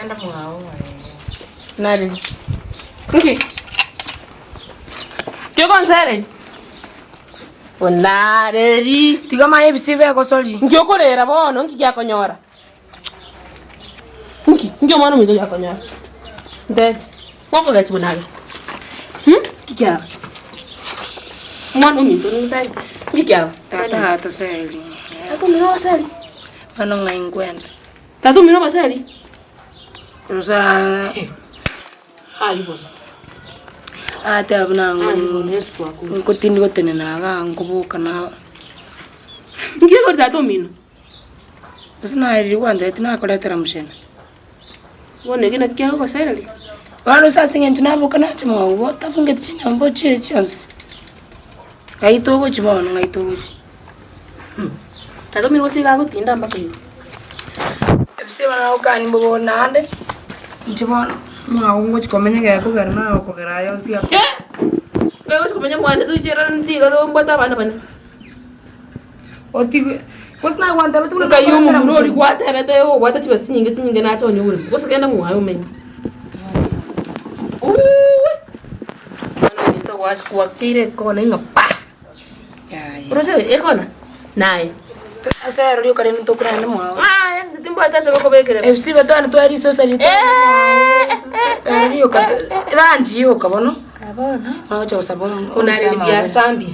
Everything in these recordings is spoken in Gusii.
Genda mwao aye. Nareri. Nki? Kiogonsereri? Onareri. Tiga maye ebise begosori. Nki okorera bono nki giakonyora? Nki? Nki omwana ominto giakonyora? Ntebi. Gokogechigwa naye. Hmm? Nki kiaba? Omwana ominto ntebi. Nki kiaba? Tata atoseri. Tata omino obaseri. Bono ng'ai nkwenda. Tata omino obaseri. Rosa Aywo bono. Ateba buna Aywo bono Yesu twakure. nkotindi gotenena igaa nkoboka na Nki ekori tata omino? Gose naye riria gwantebetie nakoretera mochenu. Bono eki naki kiagogosereria? Bono ase ase eng'encho naboka nache mwao otafungeti chinyomba ochire chionsi, ng'ai togochia bono ng'ai togochia. Tata omino gose iga agotinda mpaka igoro. Ebise bono nagokani mbobe naende, inche bono mwao ngochia komenya gekogera nagokogera aya onsi aya. Ogochia komenya mwane toichererani tiga tombwate abana bane. Otigwe, gose nagwantebetie buna Nkai nakoretera omomura oria mochenu. gwatebete obwate chibesa chinyinge chinyinge nache onye oboremo, gose genda mwaye omenye. Uuwi! Bono ebinto gwachi gwakeire ekona ng'a pa! Yaya. Oroche ekona? Naye. Ase ero rioka rende tokorende mwao. Aye, inche timbwati ase gokobekerera. Ebisibe twani twa risosa riria tware mwao. Ero rioka lunch yoka bono. Bono. Magocha gosaba omo- Buna omosae riri amabera. biasambire.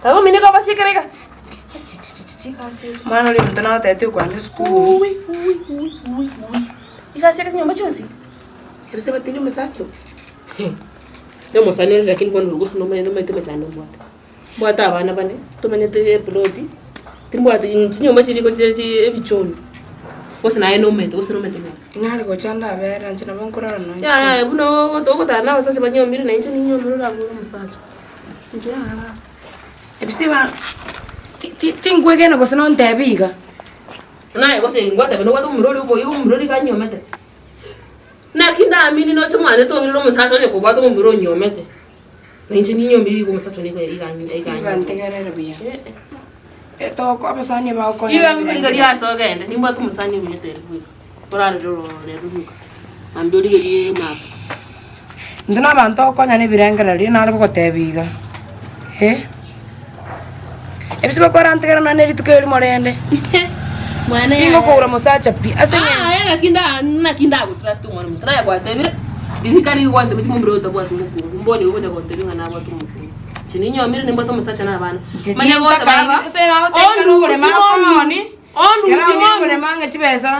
Taba omino iga obasikere iga. Omwana oria omonto nagotebeti okoenda esukuru. Uwi, uwi, uwi, uwi, uwi. Iga asieke chinyomba chionsi. Ebise batindi omosani obo. Na omosani ore lakini bono gose nomanye nomanyete emechando mbwate. Mbwate abana bane, tomenyete eploti, timbwati chinyomba chiriko chire chi ebichoni. Gose naye nomanyete gose nomanyete ng'a. Nare gocha ndabera inche nabo nkorara nonya Yaya buna ogotara na abasacha banyomire na inche ninyomire orabore omosacha. Inche yaya. Ebise ba ti- ti- tinkwegena gose nontebie iga. Naye gose ngwateba nobwate omomura oria oboyia omomura oria iga anyomete. Naki ndaamini noche mwane tong'irere omosacha onye kobwate omomura onyomete. Na inche ninyomire iga omosacha one iga iga iga Ebise anyomete. bantegerere buya. Eh eh. Etoko abasani bagokonya Iga iga riria ase ogende nimbwate omosani omenyete ere bweka, orarere ororo ere bweka, mambia origerie emap. Intwe na abanto ogokonyana ebirengererio nare gogotebia iga, eh. Ebise bakwarantigera nonya ne rituko erimo rende, tingokoura mosacha pi ase eng'encho. Aye naki nda naki ndagotrust omwana omonto, naye gwatebire, riria kare igo gwantebetie momura oyo tabwati mokungu, mbono igo okonya gontebia ng'a nabwate omokungu. Inche ninyomire nimbwate omosacha na abana, Inche manya gocha tintakaini, baba, ase nagotebia ondusie ng'a mono, akoni, ondusie ekero aonire mono. okorema ng'a chibesa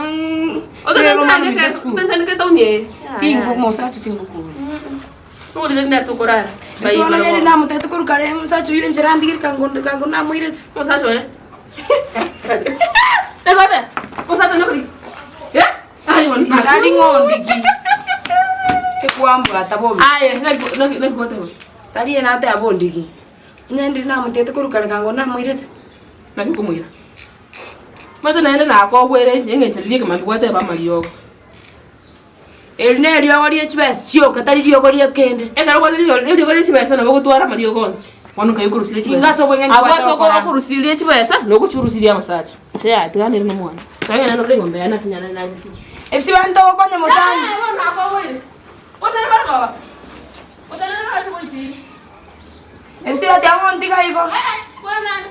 rero omwana ominto esukuru. Otanchandeke etaoni eye. Tingo mosacha tingokoura. Ogotigari nase okorara. Ase bono onye namotebete korwa kare omosacha oyio enchera andigire kango kango namoirete. Omosacha oye. Egote. Omosacha onye okori. Eh? Aye bono. Tari ng'ondigi ekwambwata bobe. Aye, naki naki naki goteba. Tari ere nateba ondigi. Onye ndiri namotebete korwa kare kango namoirete. Naki okomoira. Omanyete naende nakogwere eng'encho riria ekemambia gwateba amariogo. Eri neriogo rie chibesa chioka, tari riogo rie kende. Ekero obwate rigo eriogo rie chibesa nabo ogotwara amariogo onsi. Bono nkai okorusirie chibesa. Inga ase obweng'encho Abwo gwacha ase oko- gokora. okorusirie chibesa, nogochirusiria abasacha. Inche yaya tiga nere nomwana. Tiga ng'ende nore eng'ombe yane ase nyana nanyete. Ebise banto ogokonya mosani. Yaya bono nakoboire. Otari barikoba. Otari ase goitiria. Ebise batiga gontiga igo. Eh eh, kwana nande.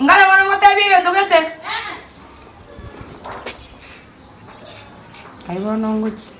Ngare bono ngotebie egento gete. Eh eh. Aye bono ngochia.